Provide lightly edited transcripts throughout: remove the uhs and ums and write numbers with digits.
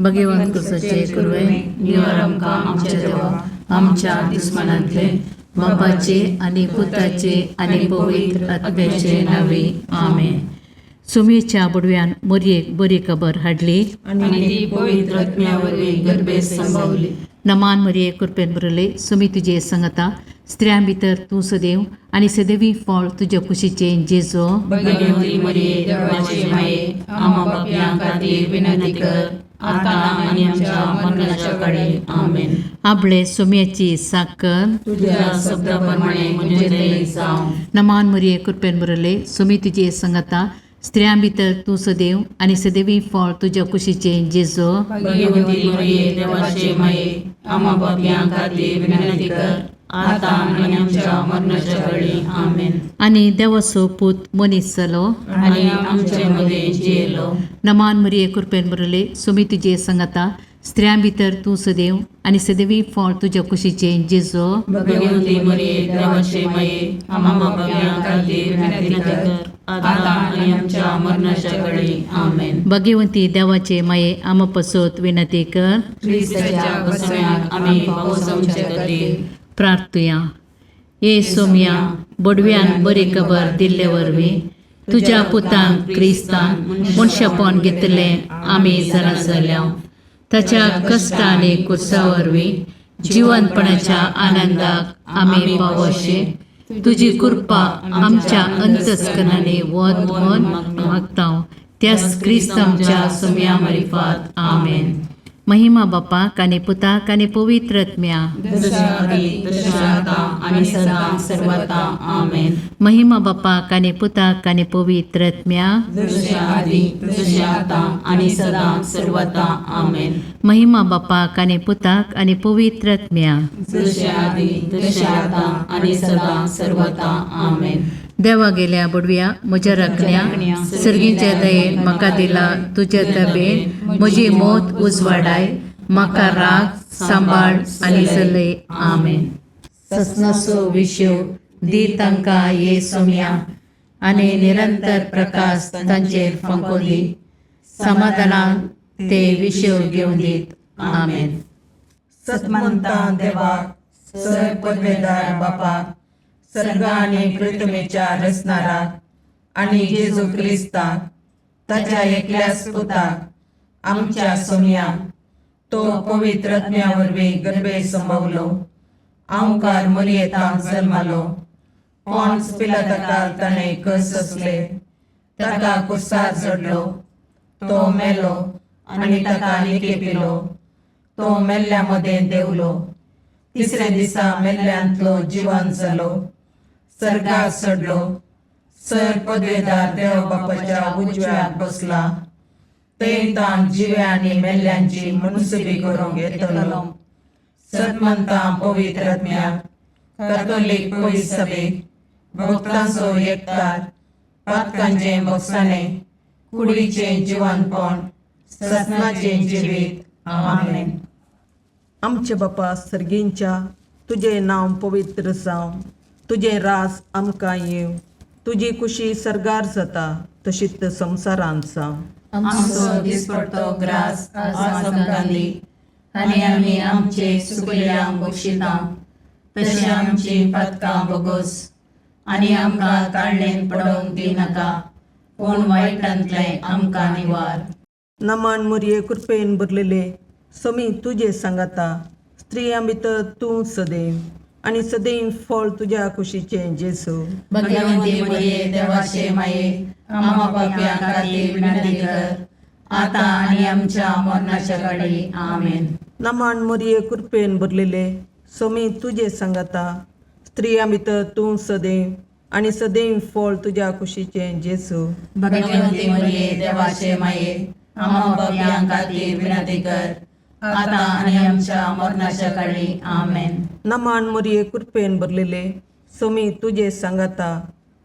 भगवंत कुसाचे कुरवे निवार आमकां आमच्या देवा आमच्या दुस्मानांतले बापाचे आनी पुताचे आनी पवित्र आत्म्याचे नावे आमेन. सुमेच्या बुडव्यान मोरयेक बरी खबर हाडली आनी ती पवित्र आत्म्या वरवीं गर्भेत संभवली. नमान मरिये कृपेन भरले सुमी तुजे संगता स्त्रियां भितर तूं सदैव आनी सदैवी फळ तुज्या कुशीचें जेजो. भगवती मरिये देवाचे माये आम्हा पापयां खातीर विनंती कर आता आनी आमच्या मरणाच्या काळी. आमेन. आपले सुम्याची साकर तुझ्या शब्दा प्रमाणे म्हणजे ते जावं. नमान मरिये कृपेन भरले सुमी तुजे संगता स्त्रियां भितर तूं सदैव आनी सदैवी फळ तुज्या कुशीचें जेजो. भगवती मरिये देवाचे माये आम्हा पापयां खातीर विनंती कर आता आनी आमच्या मरणाच्या काळी. आमेन. आनी देवाचो पूत मनीस जालो आनी आमचे मदें जियेलो. नमान मरिये कृपेन भरले सुमी तुजे संगता स्त्रियां भितर तूं सदैव आनी सदैवी फळ तुज्या कुशीचें जेजो. भगवती मरिये देवाचे माये आम्हा पापयां खातीर विनंती कर आता आनी आमच्या मरणाच्या काळी. आमेन. भगवंती देवाचे माये आमा पसत विनंती कर. क्रिस्ताच्या बसम्याक आमी पावसांचे खातीर. प्रार्थुया. ये सोम्या बोडव्यान बरी खबर दिल्ले वरवीं तुज्या पुतान क्रिस्तान मनशापण घेतलें आमी जाणा जाल्या. ताच्या कश्ट आनी कुर्सा वरवीं जिवनपणाच्या आनंदाक आमी पावोशे तुजी कृपा आमच्या अंतस्करणांनी वत म्हण मागता त्याच क्रिस्त आमच्या सोम्या मारिफात. आमेन. महिमा बापाक आनी पुताक आनी पवित्र आत्म्या. जशा आदी तशें आता आनी सदां सर्वता. आमेन. महिमा बापाक आनी पुताक आनी पवित्र आत्म्या. जशें आदी तशें आतां आनी सदां सर्वता. आमेन. महिमा बापाक आनी पुताक आनी पवित्र आत्म्या. जशें आदी तशें आतां आनी सदां सर्वता. आमेन. देवा गेल्या बुडव्या म्हज्या राखण्या सर्गीच्या दयेन म्हाका दिला तुज्या तबेन म्हजी मौत उजवाडाय म्हाका राग सांबाळ आनी चलय. आमेन. ससनाचो विशेव दी तांकां ये सोम्या आनी निरंतर प्रकाश तांचेर फांको दी समाधानान ते विशेव घेवन दीत. आमेन. सतमंता देवाक सर पदवेदार बापाक सर्ग आनी पृथ्वीच्या रचणाराक आनी जेजू क्रिस्ताक ताच्या एकल्याच पुताक आमच्या सोमयाक तो पवित्र आत्म्या वरवीं गर्भे संभवलो आंवकार मरियेतांत जल्मालो पॉन्स पिलाताकाल ताणें कस सोंसले ताका कुर्सार चडलो तो मेलो आनी ताका निकेपिलो तो मेल्ल्या मदें देंवलो तिसऱ्या दिसा मेल्ल्यांतलो जिवन जालो सर्गार चडलो सर पदवेदार देव बापाच्या उजव्याक बसला थंय ताण जिव्या आनी मेल्ल्यांची मुनसुबी करूंक येतलो. सतमंता पवित्र आत्म्याक कॅथोलीक पवित्र सभेक भक्तांचो एकतार पातकांचें भोगसाणें कुडीचें जिवनपण ससनाचें जिवीत. आमेन. आमचे बापा सर्गींच्या तुजें नांव पवित्र जावं तुजें राज आमकां येवं तुजी कुशी सर्गार जाता तशीच संवसारांत जावं. आमचो दिसपडतो ग्रास आज आमकां दी आनी आमी आमचे सुकल्यांक बक्षिता तशें आमची पातकां भोगोस आनी आमकां ताळणेन पडोवंक दिनाका पूण वायटांतलें आमकां निवार. नमान मुरये कृपेन भरलेले समी तुजे सांगाता स्त्रियां भितर तूं सदैव आनी सदैव फळ तुज्या कुशीचें जेजू. भगवंती मरिये देवाचे माये आम्हा पापयां खातीर विनंती कर आता आनी आमच्या मरणाच्या काळी. आमेन. नमान मुरये कृपेन भरलेले समी तुजे सांगाता स्त्रियां भितर तूं सदैव आनी सदैव फळ तुज्या कुशीचें जेजू. भगवंती मरिये देवाचे माये आम्हा पापयां खातीर विनंती कर आता आनी आमच्या मरणाच्या काळी. आमेन. नमान मुरये कृपेन भरलेले समी तुजे सांगाता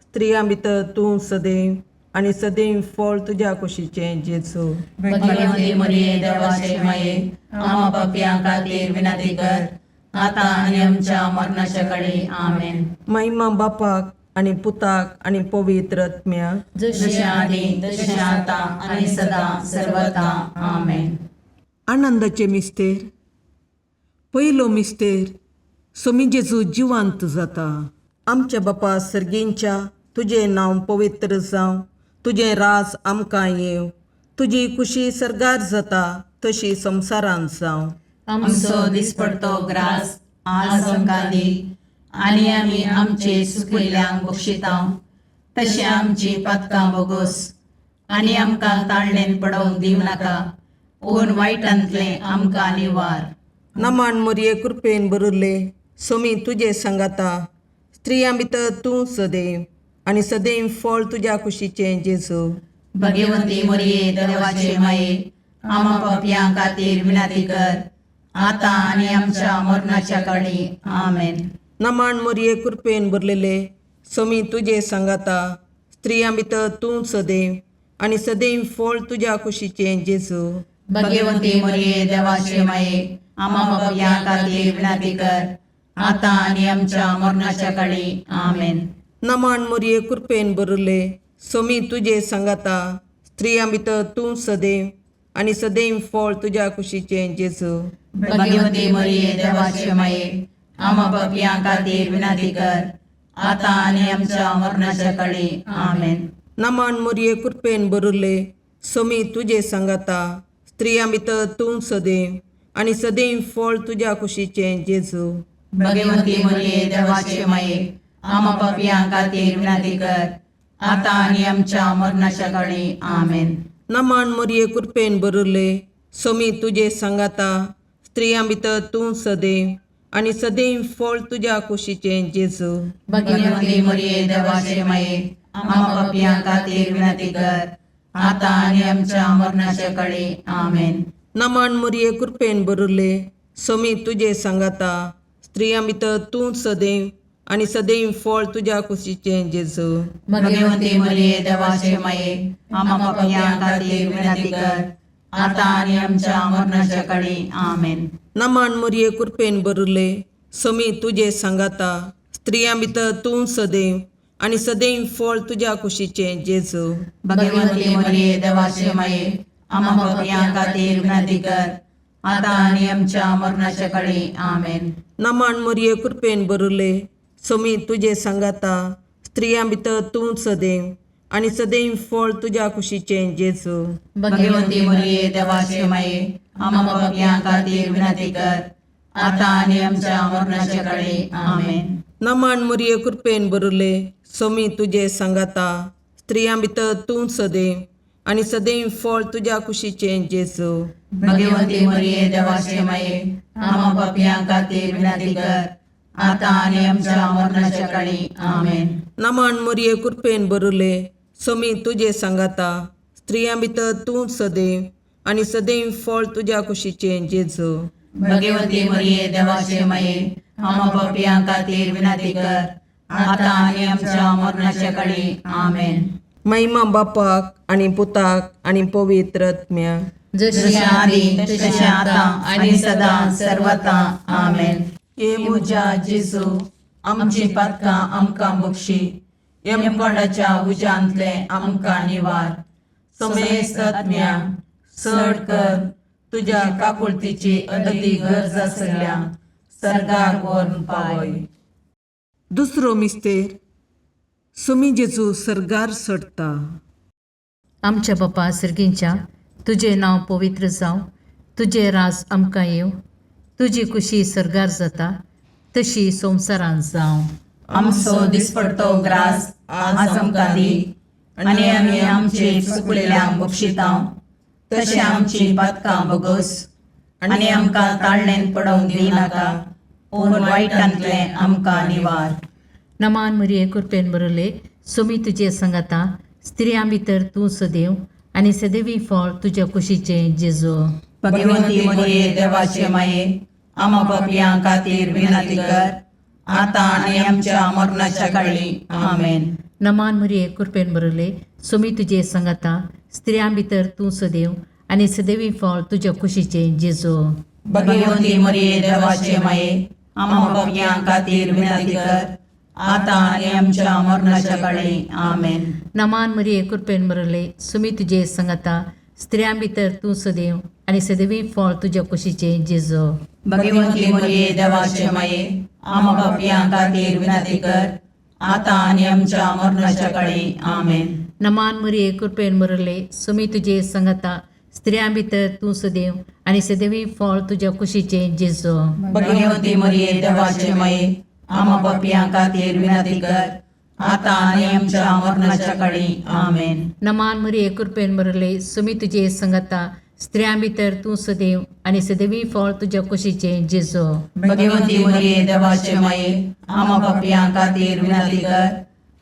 स्त्रियां भितर तूं सदैव आनी सदैव फळ तुज्या कुशीचें जेजू. भगवंती मरिये देवाचे माये आम्हा पापयां खातीर विनंती कर आता आनी आमच्या मरणाच्या काळी. आमेन. महिमा बापाक आनी पुताक आनी पवित्र आत्म्याक. जशें आदी तशें आतां आनी सदां सर्वता. आमेन. आनंदाचे मिस्तेर. पयलो मिस्तेर, सोमी जेजू जिवांत जाता. आमच्या बापा सर्गींच्या, तुजें नांव पवित्र जावं, तुजें राज आमकां येवं, तुजी खुशी सर्गार जाता तशी संवसारांत जावं. आमचो दिसपडतो ग्रास आज आमकां दी आनी आमी आमचे सुकिल्ल्यांक बक्षितांव तशें आमची पातकां बोगोस आनी आमकां ताळणेन पडोवंक दिवं नाका पूण वायटांतलें आमकां निवार. नमन मोरये, कृपेन भरिल्ले, सोमी तुजे सांगाता, स्त्रियां भितर तूं सदैव आनी सदैव फळ तुज्या कुशीचें जेजू. भगवंती मोरये, देवाचे माये, आमा पापयां खातीर विनंती कर आतां आनी आमच्या मरणाच्या काळी. आमेन. नमन मोरये, कृपेन भरलेले, सोमी तुजे सांगाता, स्त्रियां भितर तूं सदैव आनी सदैव फळ तुज्या कुशीचें जेजू. भगवंती मोरये, देवाचे माये, आमा पापयां खातीर विनंती कर आतां आनी आमच्या मरणाच्या काळी. आमेन. नमन मोरये, कृपेन भरिल्ले, सोमी तुजे सांगाता, स्त्रियां भितर तूं सदैव आनी सदैव फळ तुज्या कुशीचें जेजू. भगवंती मोरये, देवाचे माये, आमा पापयां खातीर विनंती कर आतां आनी आमच्या मरणाच्या काळी. आमेन. नमन मोरये, कृपेन भरिल्ले, सोमी तुजे सांगाता, स्त्रियां भितर तूं सदैव आनी सदैव फळ तुज्या कुशीचें जेजू. भगवंती मोरये, देवाचे माये, आमा पापयां खातीर विनंती कर आतां आनी आमच्या मरणाच्या काळी. आमेन. नमन मोरये, कृपेन भरिल्ले, सोमी तुजे सांगाता, स्त्रियां भितर तूं सदैव आनी सदैव फळ तुज्या कुशीचें जेजू. भगवंती मोरये, देवाचे माये, आमा पापयां खातीर विनंती कर आतां आनी आमच्या मरणाच्या काळी. आमेन. नमन मोरये, कृपेन भरिल्ले, सोमी तुजे सांगाता, स्त्रियां भितर तूं सदैव आनी सदैव फळ तुज्या कुशीचें जेजू. भगवंती मोरये, देवाचे माये, आमा पापयां खातीर विनंती कर आतां आनी आमच्या मरणाच्या काळी. आमेन. नमन मोरये, कृपेन भरिल्ले, सोमी तुजे सांगाता, स्त्रियां भितर तूं सदैव आनी सदैव फळ तुज्या कुशीचें जेजू. भगवंती मोरये, देवाचे माये, आमा पापयां खातीर विनंती कर आतां आनी आमच्या मरणाच्या काळी. आमेन. नमन मोरये, कृपेन भरिल्ले, सोमी तुजे सांगाता, स्त्रियां भितर तूं सदैव आनी सदैव फळ तुज्या कुशीचें जेजू. भगवंती मोरये, देवाचे माये, आमा पापयां खातीर विनंती कर आतां आनी आमच्या मरणाच्या काळी. आमेन. नमन मोरये, कृपेन भरिल्ले, सोमी तुजे सांगाता, स्त्रियां भितर तूं सदैव आनी सदैव फळ तुज्या कुशीचें जेजू. भगवंती मोरये, देवाचे माये, आमा पापयां खातीर विनंती कर आतां आनी आमच्या मरणाच्या काळी. आमेन. नमन मोरये, कृपेन भरिल्ले, सोमी तुजे सांगाता, स्त्रियां भितर तूं सदैव आनी सदैव फळ तुज्या कुशीचें जेजू. भगवंती मोरये, देवाचे माये, आमा पापयां खातीर विनंती कर आतां आनी आमच्या मरणाच्या काळी. आमेन. महिमा बापाक आनी पुताक आनी पवित्र आत्म्याक. जशी जशें आदी तशें आतां आनी सदां सर्वता. आमेन. हे म्हज्या जेजू, आमची पातकां आमकां बक्षी, यमकोंडाच्या उज्यांतलें आमकां निवार, समेस्त आत्म्या चड कर तुज्या काकुळतीची अदती गरज आसल्या सर्गाक व्हरून पावय. दुसरो मिस्तेर, सोमी जेजू सर्गार चडटा. आमच्या बापा सर्गींच्या, तुजें नांव पवित्र जावं, तुजें राज आमकां येवं, तुजी खुशी सर्गार जाता तशी संवसारांत जावं. आमचो दिसपडतो ग्रास आज आमकां दी आनी आमी आमचे चुकलेल्यांक बक्षितांव तशें आमची पातकां बोगोस आनी आमकां ताळणेन पडोवंक दिवं नाका पूण वायटांतलें आमकां निवार. नमान मरिये, कृपेन बरले, सोमी तुजे संगाता, स्त्रियां भितर तूं सदैव आनी सदैवी फळ तुज्या कुशीचें जेजू. भगवंती मोरये, देवाचे माये, आमा पापयां खातीर विनंती कर आतां आनी आमच्या मरणाच्या काळी. आमेन. नमान मरिये, कृपेन बरले, सोमी तुजे संगाता, स्त्रियां भितर तूं सदैव आनी सदैवी फळ तुज्या कुशीचें जेजू. भगवंती मोरये, देवाचे माये, आमा पापयां खातीर विनंती कर आतां आनी आमच्या मरणाच्या काळी. आमेन. नमान मरिये, कृपेन बरले, सोमी तुजे संगाता, स्त्रियां भितर तूं सदैव आनी सदैवी फळ तुज्या कुशीचें जेजो. भगवंती मरिये देवाचे माये, आमा पापयां खातीर विनंती कर, आतां आनी आमच्या मरणाच्या काळी. आमेन. नमान मरिये, कृपेन भरले, सुमी तुजे संगता, स्त्रियां भितर तूं सदैव आनी सदैवी फळ तुज्या कुशीचें जेजो. भगवंती मरिये देवाचे माये, आमा पापयां खातीर विनंती कर, आतां आनी आमच्या मरणाच्या काळी. आमेन. नमान मरिये, कृपेन भरले, सुमी तुजे संगता, स्त्रियां भितर तूं सदैव आनी सदैवी फळ तुज्या कुशीचें जेजो. भगवंती मरिये देवाचे माये, आमा पापयां खातीर विनंती कर,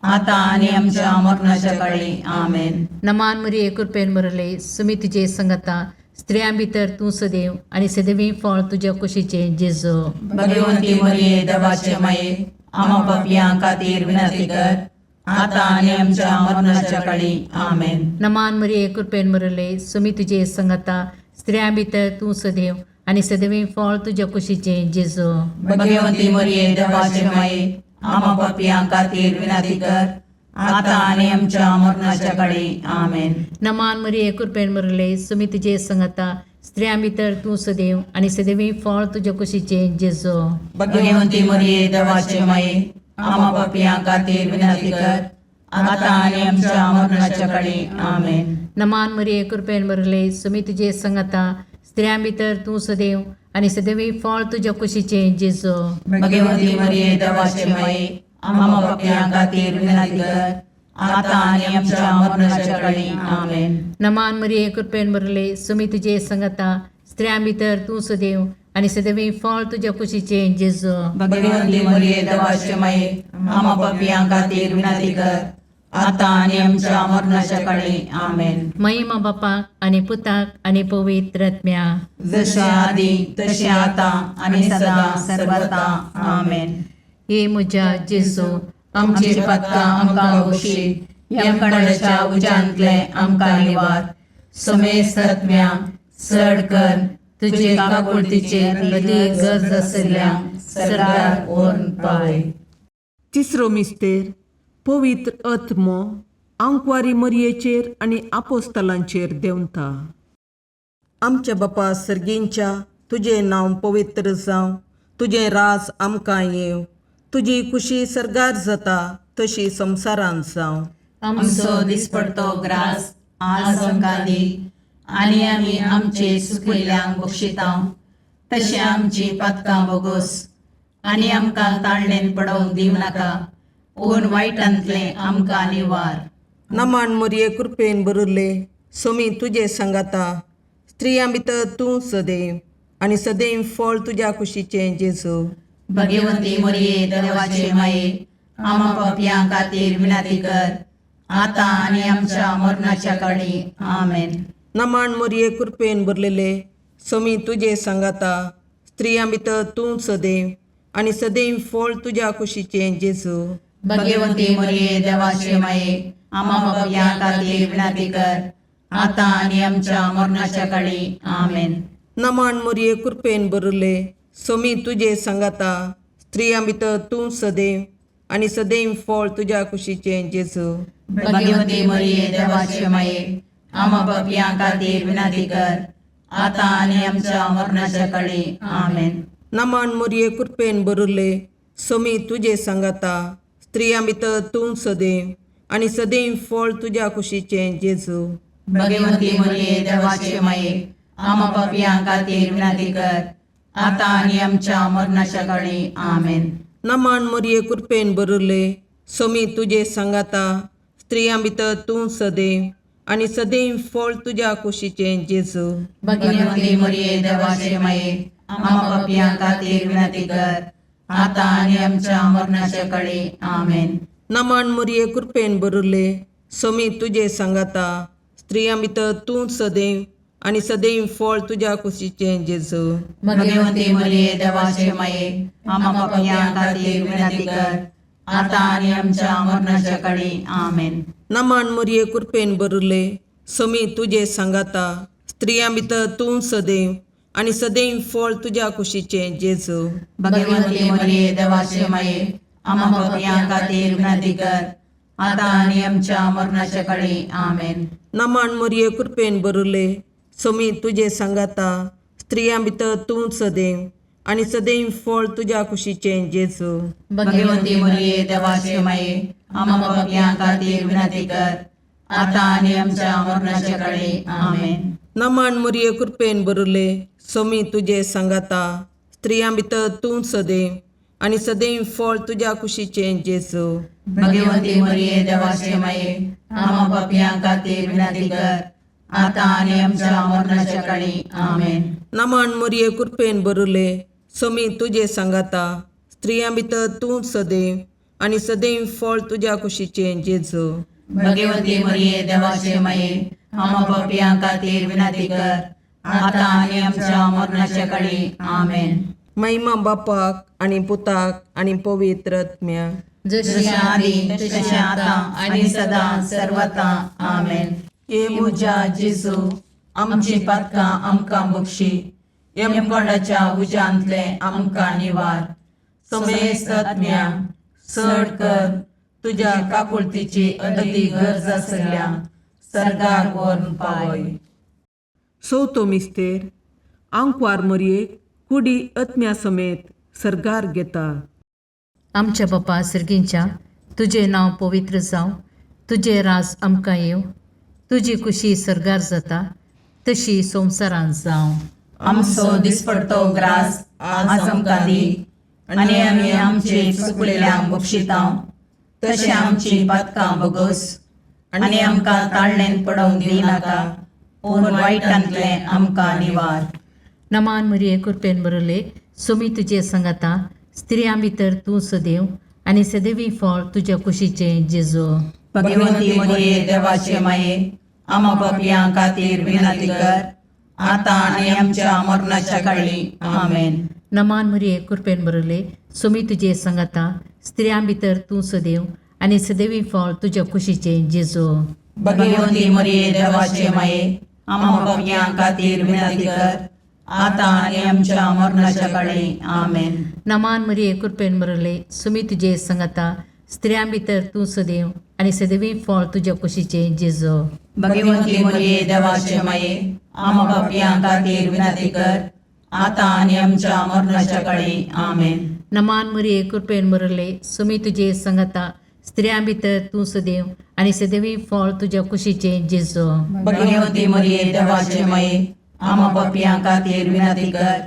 आतां आनी आमच्या मरणाच्या काळी. आमेन. नमान मरिये, कृपेन भरले, सुमी तुजे संगता, स्त्रियां भितर तूं सदैव आनी सदैवी फळ तुज्या कुशीचें जेजो. भगवंती मरिये देवाचे माये, आमा पापयां खातीर विनंती कर, आतां आनी आमच्या मरणाच्या काळी. आमेन. नमान मरिये, कृपेन भरले, सुमी तुजे संगता, स्त्रियां भितर तूं सदैव आनी सदैवी फळ तुज्या कुशीचें जेजो. भगवंती मरिये देवाचे माये, आमा पापयां खातीर विनंती कर, आतां आनी आमच्या मरणाच्या काळी. आमेन. नमान मरिये, कृपेन भरले, सुमी तुजे संगता, स्त्रियां भितर तूं सदैव आनी सदैवी फळ तुज्या कुशीचें जेजो. भगवंती मरिये देवाचे माये, आमा पापयां खातीर विनंती कर, आतां आनी आमच्या मरणाच्या काळी. आमेन. नमान मरिये, कृपेन भरले, सुमी तुजे संगता, स्त्रियां भितर तूं सदैव आनी सदैवी फळ तुज्या कुशीचें जेजो. भगवंती मरिये देवाचे माये, आमा पापयां खातीर विनंती कर, आतां आनी आमच्या मरणाच्या काळी. आमेन. नमान मरिये, कृपेन भरले, सुमी तुजे संगता, स्त्रियां भितर तूं सदैव आनी सदैवी फळ तुज्या कुशीचें जेजो. भगवंती मरिये देवाचे माये, आमा पापयां खातीर विनंती कर, आतां आनी आमच्या मरणाच्या काळी. आमेन. महिमा बापाक आनी पुताक आनी पवित्र आत्म्या. जशे आदी तशें आतां आनी सदां सर्वता. आमेन. हे म्हज्या जेजू, आमची पातकां आमकां बक्षी, यमकणाच्या उज्यांतले आमकां निवार, समेस्त आत्म्या चड कर तुजे काकुळतीचेर अदीक गरज आशिल्ल्या सरकार व्हरून पावय. तिसरो मिस्तेर पवित्र आत्मो आंकवारी मरयेचेर आनी आपोस्तलांचेर देंवता. आमच्या बापा सर्गींच्या, तुजें नांव पवित्र जावं, तुजें राज आमकां येवं, तुजी खुशी सर्गार जाता तशी संवसारांत जावं. आमचो दिसपडतो ग्रास आज आमकां दी, आनी आमी आमचे सुकिल्ल्यांक बक्षिता तशें आमची पातकां बोगोस, आनी आमकां ताळणेन पडोवंक दिवं नाका, पूण वायटांतलें आमकां निवार. नमान मरये, कृपेन भरिल्ले, सोमी तुजे सांगाता, स्त्रियां भितर तूं सदैव आनी सदैव फळ तुज्या कुशीचें जेजू. भगवंती मरिये देवाचे माये, आमा पापयां खातीर विनंती कर, आतां आनी आमच्या मरणाच्या काळी. आमेन. नमान मरये, कृपेन भरलेले, सोमी तुजे सांगाता, स्त्रियां भितर तूं सदैव आनी सदैव फळ तुज्या कुशीचें जेजू. भगवंती मरिये देवाचे माये, आमा पापयां खातीर विनंती कर, आतां आनी आमच्या मरणाच्या काळी. आमेन. नमान मरये, कृपेन भरिल्ले, सोमी तुजे सांगाता, स्त्रियां भितर तूं सदैव आनी सदैव फळ तुज्या कुशीचें जेजू. भगवंती मरिये देवाचे माये, आमा पापयां खातीर विनंती कर, आतां आनी आमच्या मरणाच्या काळी. आमेन. नमान मरये, कृपेन भरिल्ले, सोमी तुजे सांगाता, स्त्रियां भितर तूं सदैव आनी सदैव फळ तुज्या कुशीचें जेजू. भगवंती मरिये देवाचे माये, आमा पापयां खातीर विनंती कर, आतां आनी आमच्या मरणाच्या काळी. आमेन. नमान मरये, कृपेन भरिल्ले, सोमी तुजे सांगाता, स्त्रियां भितर तूं सदैव आनी सदैव फळ तुज्या कुशीचें जेजू. भगवंती मरिये देवाचे माये, आमा पापयां खातीर विनंती कर, आतां आनी आमच्या मरणाच्या काळी. आमेन. नमान मरये, कृपेन भरिल्ले, सोमी तुजे सांगाता, स्त्रियां भितर तूं सदैव आनी सदैव फळ तुज्या कुशीचें जेजू. भगवंती मरिये देवाचे माये, आमा पापयां खातीर विनंती कर, आतां आनी आमच्या मरणाच्या काळी. आमेन. नमान मरये, कृपेन भरिल्ले, सोमी तुजे सांगाता, स्त्रियां भितर तूं सदैव आनी सदैव फळ तुज्या कुशीचें जेजू. भगवंती मरिये देवाचे माये, आमा पापयां खातीर विनंती कर, आतां आनी आमच्या मरणाच्या काळी. आमेन. नमन मोरये, कृपेन बरुले, सोमी तुजे सांगाता, स्त्रियां भितर तूं सदैव आनी सदैव फळ तुज्या कुशीचें जेजू. भगवंती मरिये, देवाचे माये, आम्हा पापयां खातीर विनंती कर, आतां आनी आमच्या मरणाच्या काळी. आमेन. नमन मोरये, कृपेन बरुले, सोमी तुजे सांगाता, स्त्रियां भितर तूं सदैव आनी सदैव फळ तुज्या कुशीचें जेजू. भगवंती मरिये, देवाचे माये, आम्हा पापयां खातीर विनंती कर, आतां आनी आमच्या मरणाच्या काळी. आमेन. नमन मोरये, कृपेन बरुले, सोमी तुजे सांगाता, स्त्रियां भितर तूं सदैव आनी सदैव फळ तुज्या कुशीचें जेजू. भगवंती मरिये, देवाचे माये, आम्हा पापयां खातीर विनंती कर, आतां आनी आमच्या मरणाच्या काळी. आमेन. महिमा बापाक आनी पुताक आनी पवित्र आत्म्याक. जशी जशें आदी तशें आतां आनी सदां सर्वता. आमेन. हे म्हज्या जेजू, आमची पातकां आमकां बक्षी, यमकोंडाच्या उज्यांतले आमकां निवार, समेस्त आत्म्या चड कर तुज्या काकुळतीची अदी गरज आसल्या सर्गार व्हरून पावय. चवथो मिस्तेर, आंकवार मोरयेक कुडी आत्म्या समेत सर्गार घेता. आमच्या बापा सर्गींच्या, तुजें नांव पवित्र जावं, तुजें राज आमकां येवं, तुजी खुशी सर्गार जाता तशी संवसारांत जावं. आमचो दिसपडतो ग्रास आज आमकां दी, आनी आमी आमचे चुकलेल्यांक बक्षितां तशें आमची पातकां बगस, आनी आमकां ताळणेन पडोवंक दिनाका, पूण वायटांतलें आमकां निवार. नमान मरिये, कृपेन बरले, सुमी तुजे सांगाता, स्त्रियां भितर तूं सदैव आनी सदैवी फळ तुज्या कुशीचें जेजू. भगवंती मरिये, देवाचे माये, आमा पापयां खातीर विनंती कर, आतां आनी आमच्या मरणाच्या काळी. आमेन. नमान मरिये, कृपेन बरले, सुमी तुजे सांगाता, स्त्रियां भितर तूं सदैव आनी सदैवी फळ तुज्या कुशीचें जेजू. भगवंती मरिये, देवाचे माये, आमा पापयां खातीर विनंती कर, आतां आनी आमच्या मरणाच्या काळी. आमेन. नमान मरिये, कृपेन बरले, सुमी तुजे सांगाता, स्त्रियां भितर तूं सदैव आनी सदैवी फळ तुज्या कुशीचें जेजू. भगवंती मरिये, देवाचे माये, आमा पापयां खातीर विनंती कर, आतां आनी आमच्या मरणाच्या काळी. आमेन. नमान मरिये, कृपेन बरले, सुमी तुजे सांगाता, स्त्रियां भितर तूं सदैव आनी सदैवी फळ तुज्या कुशीचें जेजू. भगवंती मरिये, देवाचे माये, आमा पापयां खातीर विनंती कर,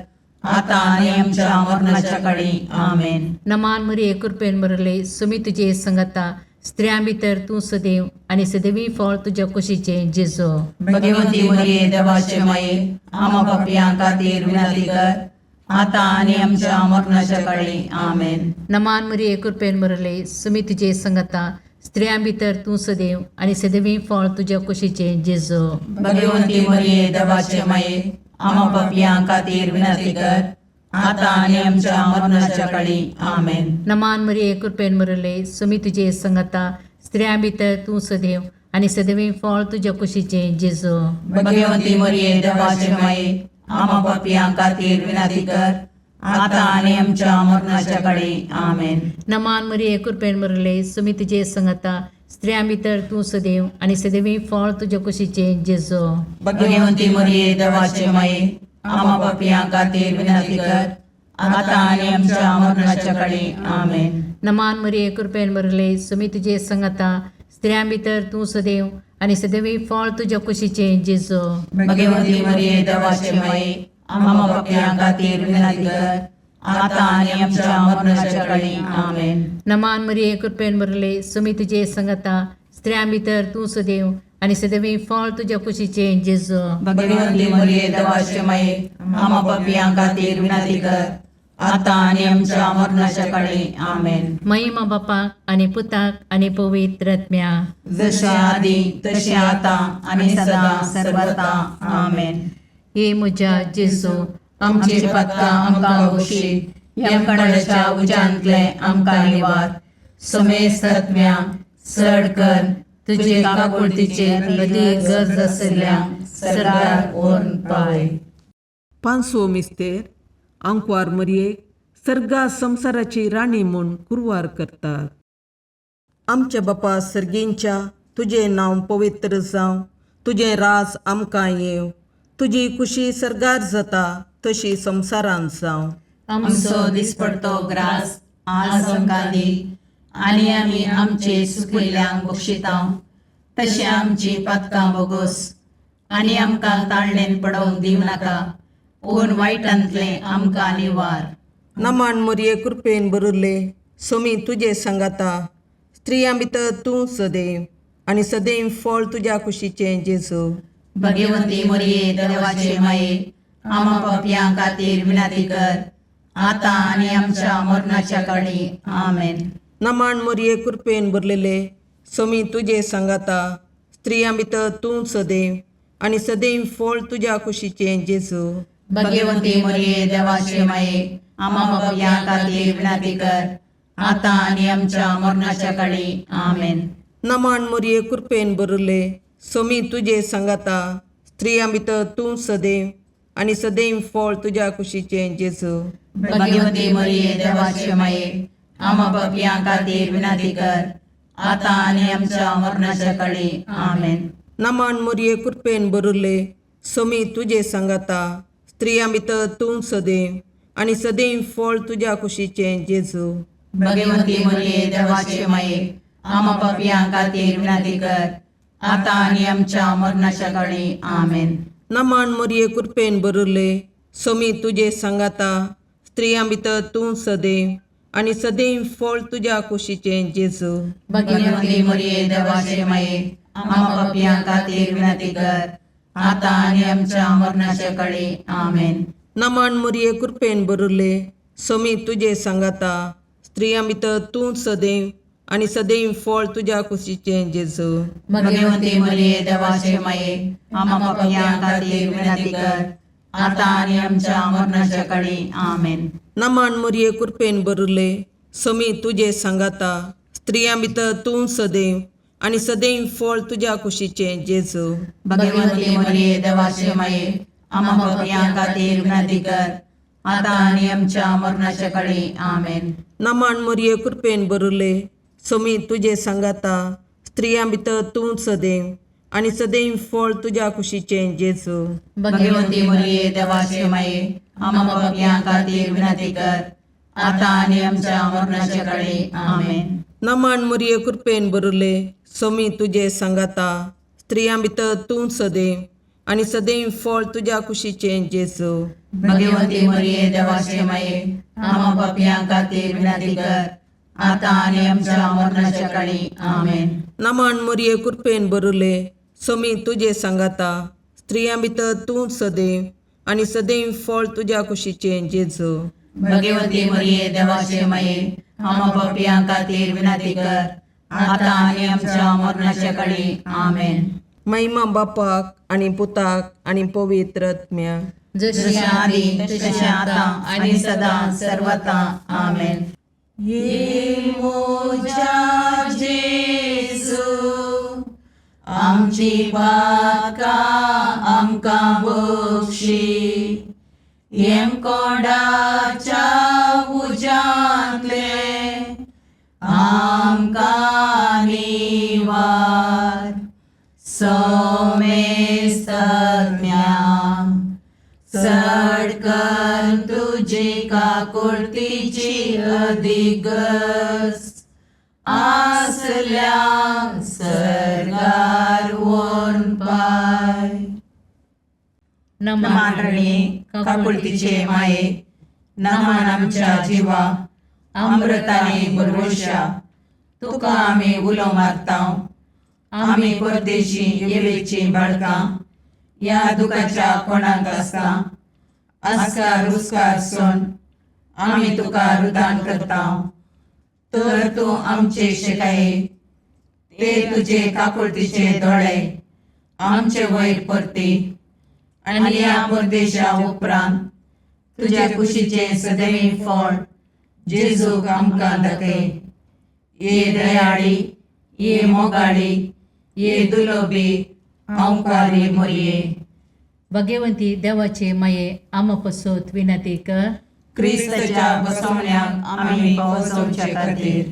आतां आनी आमच्या मरणाच्या काळी. आमेन. नमान मरिये, कृपेन बरले, सुमी तुजे सांगाता, स्त्रियां भितर तूं सदैव आनी सदैवी फळ तुज्या कुशीचें जेजू. भगवंती मरिये, देवाचे माये, आमा पापयां खातीर विनंती कर, आतां आनी आमच्या मरणाच्या काळी. आमेन. नमान मरिये, कृपेन बरले, सुमी तुजे सांगाता, स्त्रियां भितर तूं सदैव आनी सदैवी फळ तुज्या कुशीचें जेजू. भगवंती मरिये, देवाचे माये, आमा पापयां खातीर विनंती कर, आतां आनी आमच्या मरणाच्या काळी. आमेन. नमान मरिये, कृपेन बरले, सुमी तुजे सांगाता, स्त्रियां भितर तूं सदैव आनी सदैवी फळ तुज्या कुशीचें जेजू. भगवंती मरिये, देवाचे माये, आमा पापयां खातीर विनंती कर, आतां आनी आमच्या मरणाच्या काळी. आमेन. नमान मरिये, कृपेन बरले, सुमी तुजे सांगाता, स्त्रियां भितर तूं सदैव आनी सदैवी फळ तुज्या कुशीचें जेजू. भगवंती मरिये, देवाचे माये, आमा पापयां खातीर विनंती कर, आतां आनी आमच्या मरणाच्या काळी. आमेन. नमान मरिये, कृपेन बरले, सुमी तुजे सांगाता, स्त्रियां भितर तूं सदैव आनी सदैवी फळ तुज्या कुशीचें जेजू. भगवंती मरिये, देवाचे माये, आमा पापयां खातीर विनंती कर, आतां आनी आमच्या मरणाच्या काळी. आमेन. नमान मरिये, कृपेन बरले, सुमी तुजे सांगाता, स्त्रियां भितर तूं सदैव आनी सदैवी फळ तुज्या कुशीचें जेजू. भगवंती मरिये, देवाचे माये, आमा पापयां खातीर विनंती कर, आतां आनी आमच्या मरणाच्या काळी. आमेन. महिमा बापाक आनी पुताक आनी पवित्र आत्म्या. जशें आदी तशें आतां आनी सदां सर्वता. आमेन. हे म्हज्या जेजू, आमची पातकां आमकां बक्षी, यमकंडाच्या उज्यांतले आमकां निवार, समेस्त आत्म्या चड कर तुजे काकुळतीचे अदी गरज आशिल्ल्या सरकार व्हरून पावय. पांचवो मिस्तेर, आंकवार मरयेक सर्गा संवसाराची राणी म्हूण कुरवार करतात. आमच्या बापा सर्गींच्या, तुजें नांव पवित्र जावं, तुजें राज आमकां येवं, तुजी कुशी सर्गार जाता तशी संवसारांत जावं. आमचो दिसपडतो ग्रास आज आमकां दी आनी आमी आमचे सुकिल्ल्यांक बक्षिता तशें आमची पातकां बोगोस आनी आमकां ताळणेन पडोवंक दिवं नाका, पूण वायटांतलें आमकां निवार. नमन मोरये, कृपेन भरिल्ले, सोमी तुजे सांगाता, स्त्रियां भितर तूं सदैव आनी सदैव फळ तुज्या कुशीचें जेजू. भगवंती मोरये, देवाचे माये, आमा पापयां खातीर विनंती कर, आतां आनी आमच्या मरणाच्या काळी. आमेन. नमन मोरये, कृपेन भरलेले, सोमी तुजे सांगाता, स्त्रियां भितर तूं सदैव आनी सदैव फळ तुज्या कुशीचें जेजू. भगवंती मोरये, देवाचे माये, आमा पापयां खातीर विनंती कर, आतां आनी आमच्या मरणाच्या काळी. आमेन. नमन मोरये, कृपेन भरिल्ले, सोमी तुजे सांगाता, स्त्रियां भितर तूं सदैव आनी सदैव फळ तुज्या कुशीचें जेजू. भगवंती मोरये, देवाचे माये, आमा पापयां खातीर विनंती कर, आतां आनी आमच्या मरणाच्या काळी. आमेन. नमन मोरये, कृपेन भरिल्ले, सोमी तुजे सांगाता, स्त्रियां भितर तूं सदैव आनी सदैव फळ तुज्या कुशीचें जेजू. भगवंती मोरये, देवाचे माये, आमा पापयां खातीर विनंती कर, आतां आनी आमच्या मरणाच्या काळी. आमेन. नमन मोरये, कृपेन भरिल्ले, सोमी तुजे सांगाता, स्त्रियां भितर तूं सदैव आनी सदैव फळ तुज्या कुशीचें जेजू. भगवंती मोरये, देवाचे माये, आमा पापयां खातीर विनंती कर, आतां आनी आमच्या मरणाच्या काळी. आमेन. नमन मोरये, कृपेन भरिल्ले, सोमी तुजे सांगाता, स्त्रियां भितर तूं सदैव आनी सदैव फळ तुज्या कुशीचें जेजू. भगवंती मोरये, देवाचे माये, आमा पापयां खातीर विनंती कर, आतां आनी आमच्या मरणाच्या काळी. आमेन. नमन मोरये, कृपेन भरिल्ले, सोमी तुजे सांगाता, स्त्रियां भितर तूं सदैव आनी सदैव फळ तुज्या कुशीचें जेजू. भगवंती मोरये, देवाचे माये, आमा पापयां खातीर विनंती कर, आतां आनी आमच्या मरणाच्या काळी. आमेन. नमन मोरये, कृपेन भरिल्ले, सोमी तुजे सांगाता, स्त्रियां भितर तूं सदैव आनी सदैव फळ तुज्या कुशीचें जेजू. भगवंती मोरये, देवाचे माये, आमा पापयां खातीर विनंती कर, आतां आनी आमच्या मरणाच्या काळी. आमेन. नमन मोरये, कृपेन भरिल्ले, सोमी तुजे सांगाता, स्त्रियां भितर तूं सदैव आनी सदैव फळ तुज्या कुशीचें जेजू. भगवंती मोरये, देवाचे माये, आमा पापयां खातीर विनंती कर, आतां आनी आमच्या मरणाच्या काळी. आमेन. नमन मोरये, कृपेन भरिल्ले, सोमी तुजे सांगाता, स्त्रियां भितर तूं सदैव आनी सदैव फळ तुज्या कुशीचें जेजू. भगवंती मोरये, देवाचे माये, आमा पापयां खातीर विनंती कर, आतां आनी आमच्या मरणाच्या काळी. आमेन. महिमा बापाक आनी पुताक आनी पवित्र आत्म्याक. जशें आदी तशें आतां आनी सदां सर्वता. आमेन. ये मोजा जेजू, आमची पातकां आमकां बक्षी, येमकोंडाच्या उज्यांतले आमकां निवार, सोमेस्तज्ञा चड कर तुजी काकुळतीची अधिगस आसल्या सर्गार वोन पाय. नमान रणी काकुळतीचे माये, नमान आमच्या जिवा अमृताने भरवशा, तुका आमी उलो मारता. आमी परदेशी येवेची बाळकां ह्या दुखाच्या कोणाक आसता आस्कार रुस्कार सोन आमी तुका रुदान करता, तर तूं आमचे शिकाये ते तुजे काकुळतीचे दोळे आमचे वयर परती आनी ह्या परदेशा उपरांत तुज्या कुशीचें सदैव फळ जेजूक आमकां दाखय. ये दयाळी, ये मोगाळी, ये दुलोबी अंकारी मोरये. भगवंती देवाचे माये, आमा पसत विनंती कर. क्रिस्ताच्या बसवण्याक आमी पावसोवचे खातीर.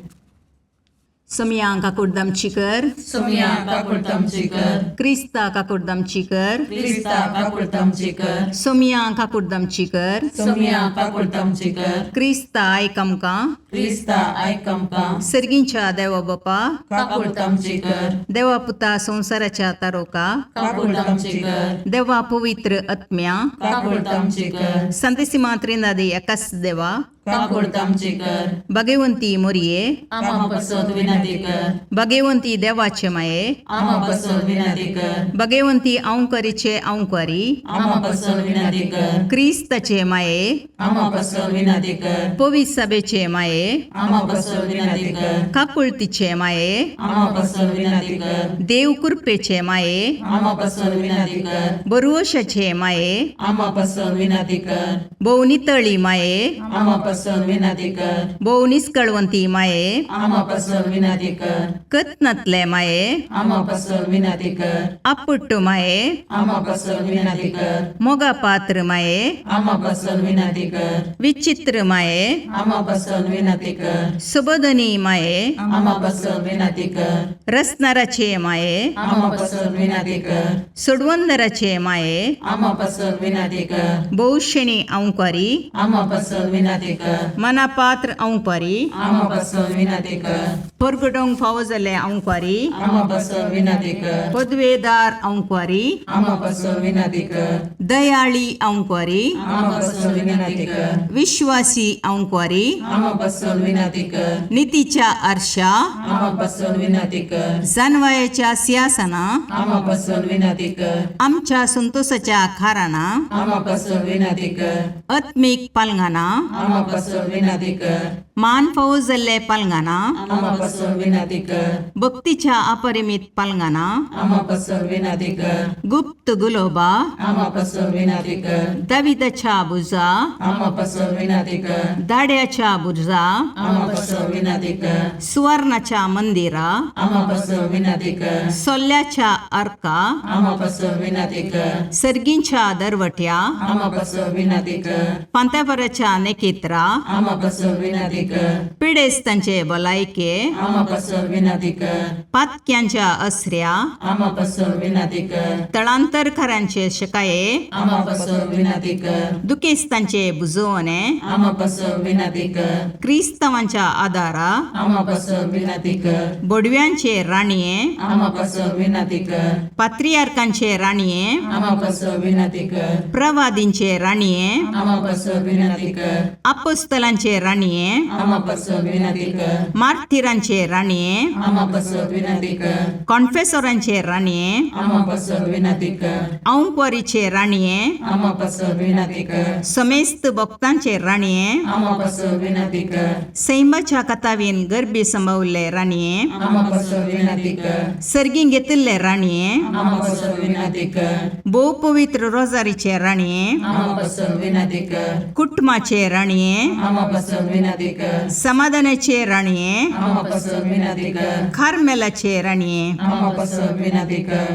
सोमया काकुडदामची कर. सोमया काकुळतामची कर. क्रिस्ता काकुडदामची कर. क्रिस्ता काकुळतामची कर. सोमया काकुडदामची कर. सोमया काकुळतामची कर. क्रिस्ता आयक आमकां. क्रिस्ता आयक आमकां. सर्गींच्या देवा बापा, काकुळतामची कर. देवा पुता संवसाराच्या तारोका, काकुळतामची कर. देवा पवित्र आत्म्या, काकुळतामची कर. संतेसिमा त्रिनादी एकाच देवा, काकुळतामची कर. भगवंती मोरये, आमा पसत विनंती कर. भगवंती देवाचे माये, आमा पसत विनंती कर. भगवंती अंकरीचे अंकरी, आमा पसत विनंती कर. क्रिस्ताचे माये, आमा पसत विनंती कर. पवित्र सभेचे माये, आमा पसत विनंती कर. काकुळतीचे माये, आमा पसत विनंती कर. देव कृपेचे माये, आमा पसत विनंती कर. बरुवशाचे माये, आमा पसत विनंती कर. भोव नितळी माये, आमा पसत विनंती कर. भोव निस्कळवंती माये, आमा पसत विनंती कर. कत्नातले माये, आमा पसत विनंती कर. आपुट्ट माये, आमा पसत विनंती कर. मोगा पात्र माये, आमा पसत विनंती कर. विचित्र माये, आमा पसत विनंती कर. सुबोधनी माये, आमा पसत विनंती कर. रसनाराचे माये, आमा पसत विनंती कर. सोडवंदराचे माये, आमा पसत विनंती कर. भोवशेणी अंकारी, आमा पसत विनंती कर. मनापात्र अंकारी, आमा पसत विनंती कर. परगटोंक फावो जाल्ले अंकारी, आमा पसत विनंती कर. पदवेदार अंकारी, आमा पसत विनंती कर. दयाळी अंकारी, आमा पसत विनंती कर. विश्वासी अंकारी, आमा पसत विनंती कर. नितीच्या आरशा, आमा पसत विनंती कर. जानवायाच्या सिंहासना, आमा पसत विनंती कर. आमच्या संतोषाच्या खाराना, आमा पसत विनंती कर. आत्मीक पालंगाना, आमा पसत विनंती कर. मान फावो जाल्ले पालंगाना, आमा पसत विनंती कर. भक्तीच्या अपरिमित पालंगाना, आमा पसत विनंती कर. गुप्त गुलोबा, आमा पसत विनंती कर. दाविदाच्या बुजा, आमा पसत विनंती कर. दाड्याच्या बुजा, आमा पसत विनंती कर. सुवर्णाच्या मंदिरा, आमा पसत विनंती कर. सोल्ल्याच्या अर्का, आमा पसत विनंती कर. सर्गींच्या दरवट्या, आमा पसत विनंती कर. पांत्यापराच्या नेकेत्रा, आमा पसत विनंती कर. पिडेस्तांचे भलायके, आमा पसत विनंती कर. पातक्यांच्या असऱ्या, आमा पसत विनंती कर. तळांतरकारांचे शकाये, आमा पसत विनंती कर. दुखेस्तांचे बुजवणे, आमा पसत विनंती कर. क्रिस्तांवांच्या आदारा, आमा पसत विनंती कर. बोडव्यांचे राणये, आमा पसत विनंती कर. पात्रियार्कांचे राणये, आमा पसत विनंती कर. प्रवादींचे राणये, आमा पसत विनंती कर. अपोस्तलांचे राणये, आमा पसत विनंती कर. मार्थिरांचे राणये, आमा पसत विनंती कर. कॉन्फेसोरांचे राणये, आमा पसत विनंती कर. औंकवारीचे राणये, आमा पसत विनंती कर. समेस्त भक्तांचे राणये, आमा पसत विनंती कर. सैमाच्या कथावीन गर्भी संभवल्ले राणये, आमा पसत विनंती कर. सर्गीं घेतिल्ले राणये, आमा पसत विनंती कर. भोव पवित्र रोजारीचे राणये, आमा पसत विनंती कर. कुटुंबाचे राणये, आमा पसत विनंती कर. समाधानाचे राणये, आमा पसत विनंती कर. कार्मेलाचे राणये, आमा पसत विनंती कर.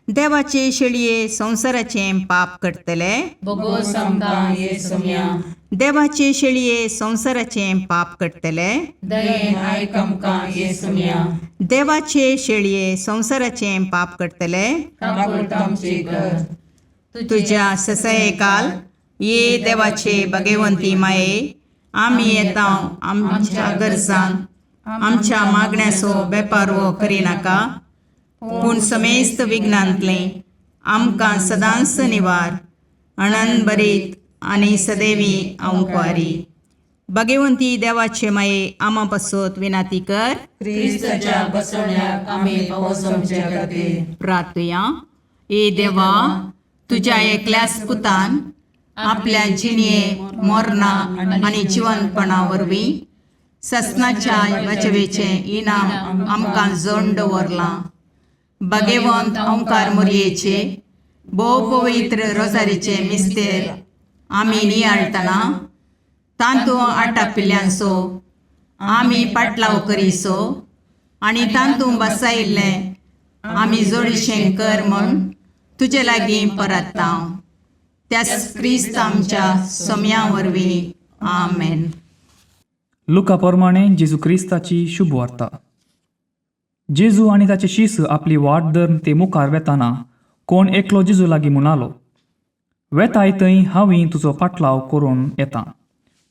देवाचे शेळये संवसाराचें पाप करतले, बोगोस आमकां ये सोम्या. देवाचे शेळये संवसाराचें पाप करतले, दयेन आयक आमकां ये सोम्या. देवाचे शेळये संवसाराचें पाप करतले, काकुळतामची कर. तुज्या ससयकाल ये देवाचे भगवंती माये, आमी येता आमच्या गरजान आमच्या मागण्याचो बेपारवो करिनाका, पूण समेस्त विघ्नांतलें आमकां सदांच निवार अणन बरीत आनी सदैवी अंकवारी. भगवंती देवाचे माये, आमा पासत विनाती कर. क्रिस्ताच्या बसवण्याक आमी पावस आमच्या खातीर. प्रार्थुया. ए देवा, तुज्या एकल्याच पुतान आपल्या जिणये मोरना आनी जिवनपणा वरवीं ससनाच्या बचवेचें इनाम आमकां जोड दवरलां. भगवंत ओंकार मोरयेचे भोव पवित्र रोजारीचे मिस्तेर आमी नियाळटना तांतू आटापिल्ल्यांचो आमी पाटलाव करीसो आनी तांतू बसायिल्लें आमी जोडीशें कर म्हूण तुजे लागीं परत्ता, त्याच क्रिस्त आमच्या सोम्या वरवीं. आमेन. लुका प्रमाणे जेजू क्रिस्ताची शुभ वार्ता. जेजू आनी ताचे शीस आपली वाट धरून ते मुखार वेताना कोण एकलो जेजू लागीं म्हणालो, वेताय थंय हांवूय तुजो पाटलाव करून येता.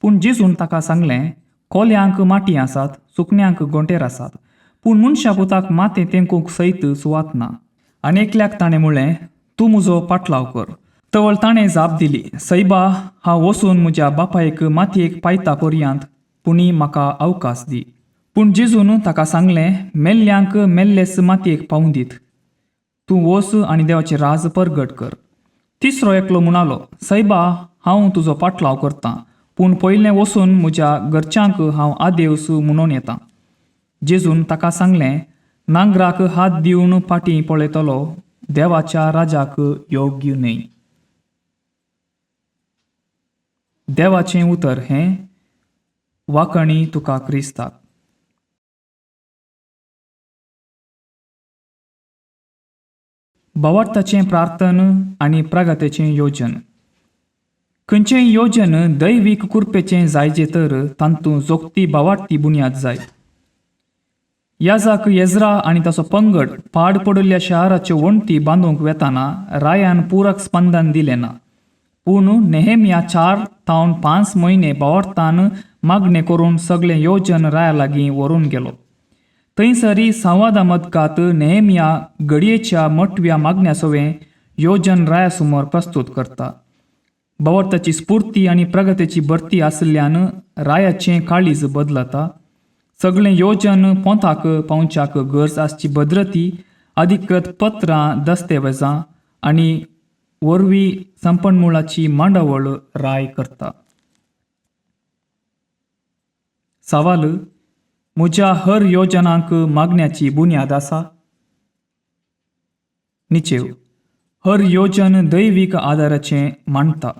पूण जेजून ताका सांगलें, कोल्यांक माटी आसात, सुकण्यांक गोंटेर आसात, पूण मनशा पुताक मातें तेंकूंक सयत सुवात ना. आनी एकल्याक ताणें म्हणलें, तूं म्हजो पाटलाव कर. तवळ ताणें जाप दिली, सैबा, हांव वचून म्हज्या बापायक मातयेक पायता पर्यांत पुणी म्हाका अवकाश दी. पूण जेजून ताका सांगलें, मेल्ल्यांक मेल्लेच मातयेक पावूं दीत, तूं वच आनी देवाचें राज परगट कर. तिसरो एकलो म्हणालो, सैबा, हांव तुजो पाटलाव करतां, पूण पयलें वचून म्हज्या घरच्यांक हांव आदेवस म्हणून येता. जेजून ताका सांगलें, नांगराक हात दिवन फाटीं पळयतलो देवाच्या राजाक योग्य न्हय. देवाचें उतर हें. वाकणी तुका क्रिस्ताक. भावार्थाचें प्रार्थन आनी प्रगतेचें योजन. खंयचेंय योजन दैवीक कुरपेचें जायजे तर तातूंत जोगती भावार्थी बुन्याद जाय. याजाक येज्रा आनी ताचो पंगड पाड पडिल्ल्या शाराच्यो वण्टी बांदूंक वेताना रायान पुरक स्पंदन दिलें ना, पूण नेहेमिया 4 थावन 5 म्हयने भावार्थान मागणें करून सगळें योजन राया लागीं व्हरून गेलो. थंयसरी संवादा मदकात नेहेमिया घडयेच्या मटव्या मागण्या सवें योजन राया समोर प्रस्तूत करता. भावार्थाची स्फूर्ती आनी प्रगतीची भरती आशिल्ल्यान रायाचें काळीज बदलता. सगळें योजन पोंताक पावच्याक गरज आसची भद्रती, अधिकृत पत्रां, दस्तेवेजां आनी वरवीं संपन्मुळाची मांडावळ राय करता. सवाल, म्हज्या हर योजनांक मागण्याची बुन्याद आसा? निचेव, हर योजन दैवीक आदाराचें मांडटा.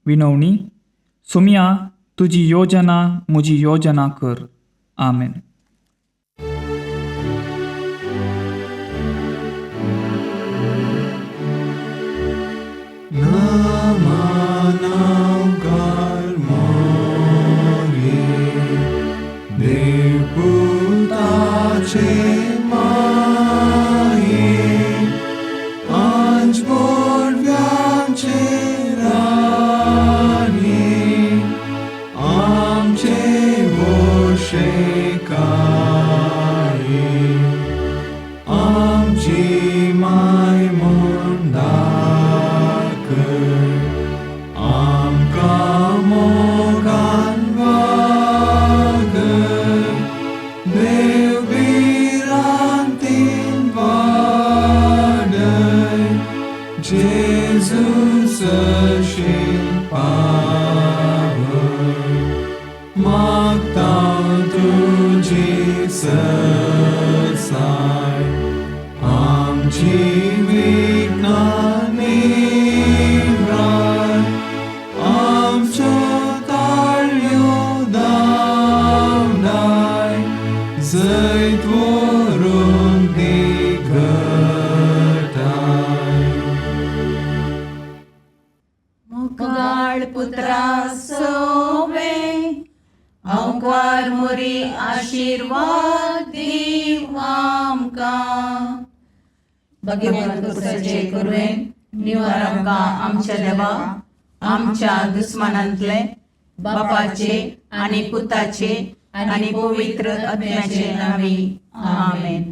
विनवणी, सुमया, तुजी योजना म्हजी योजना कर. आमेन. आशीर्वाद दीव आमकां. भगवंत कुसाचे कुरवेन निवार आमकां आमच्या देवा, आमच्या दुस्मानांतले बापाचे आनी पुताचे आनी पवित्र आत्म्याचे नांवी. आमेन.